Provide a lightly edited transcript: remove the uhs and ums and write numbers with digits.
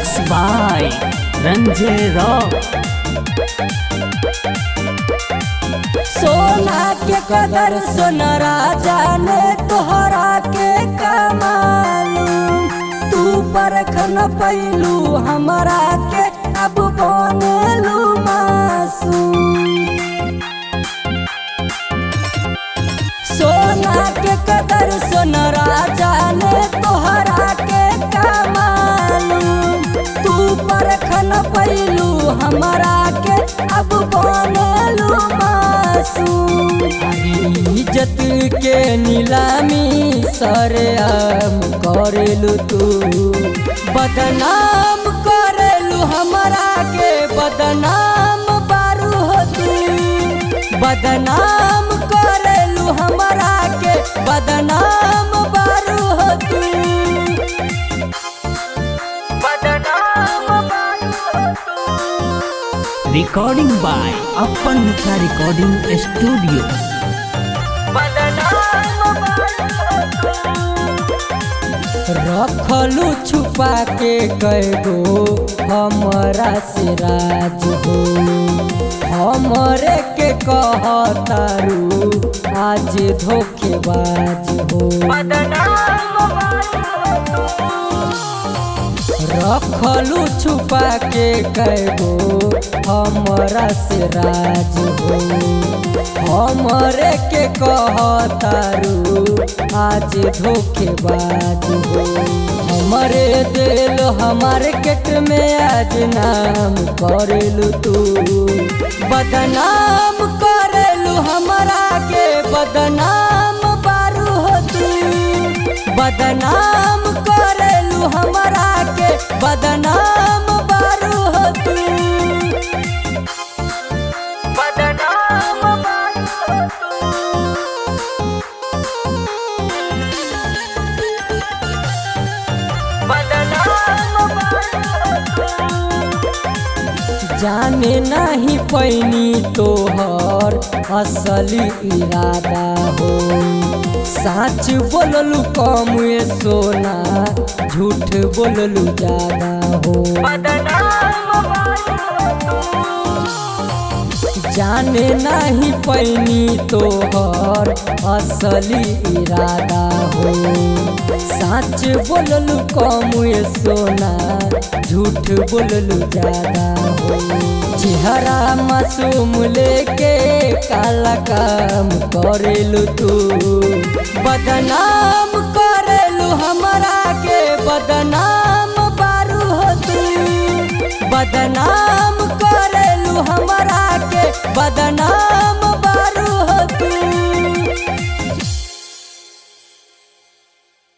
Mix by Ranjay Rock. सोना के कदर सोनरा जाने तोहरा के कमालू, तू परख न पैलू हमरा के अब बनेलू मासूम। सोना के कदर सोनरा जाने तोहरा के कमालू, तू परख न पैलू हमरा के अब बनेलू मासूम। इज्जत के नीलामी सरेआम करेलू तू, बदनाम करेलू हमरा के, बदनाम बारू हो तू, बदनाम करेलू हमरा के, बदनाम बारू हो तू, बदनाम बारू हो तू। Recording by Appan Mithla Recording Studio. रखलू छुपा के कैगो हमरा से राज हो, हमरे के कहतारू आज धोखेबाज हो। रखलू छुपा के कैगो हमरा से राज हो, हमरे के कहतारू आज धोखेबाज हो। हमरे दिल हमारे केट में आज नाम करेलू तू, बदनाम करेलू हमरा के, बदनाम बारू हो तू, बदनाम करेलू हमरा के, बदनाम बारू हो तू, बदनाम बारू हो तू। जाने नहीं पैनी तोहर असली इरादा हो, साच बोललू कम ए सोना झूठ बोललू ज्यादा हो। जाने नहीं पैनी तोहर असली इरादा हो, साच बोललू कम ए सोना झूठ बोललू ज्यादा हो। चेहरा मासूम लेके काला काम करेलू तू, बदनाम करेलू हमरा के, बदनाम बारू हो तू, बदनाम करेलू हमरा के, बदनाम।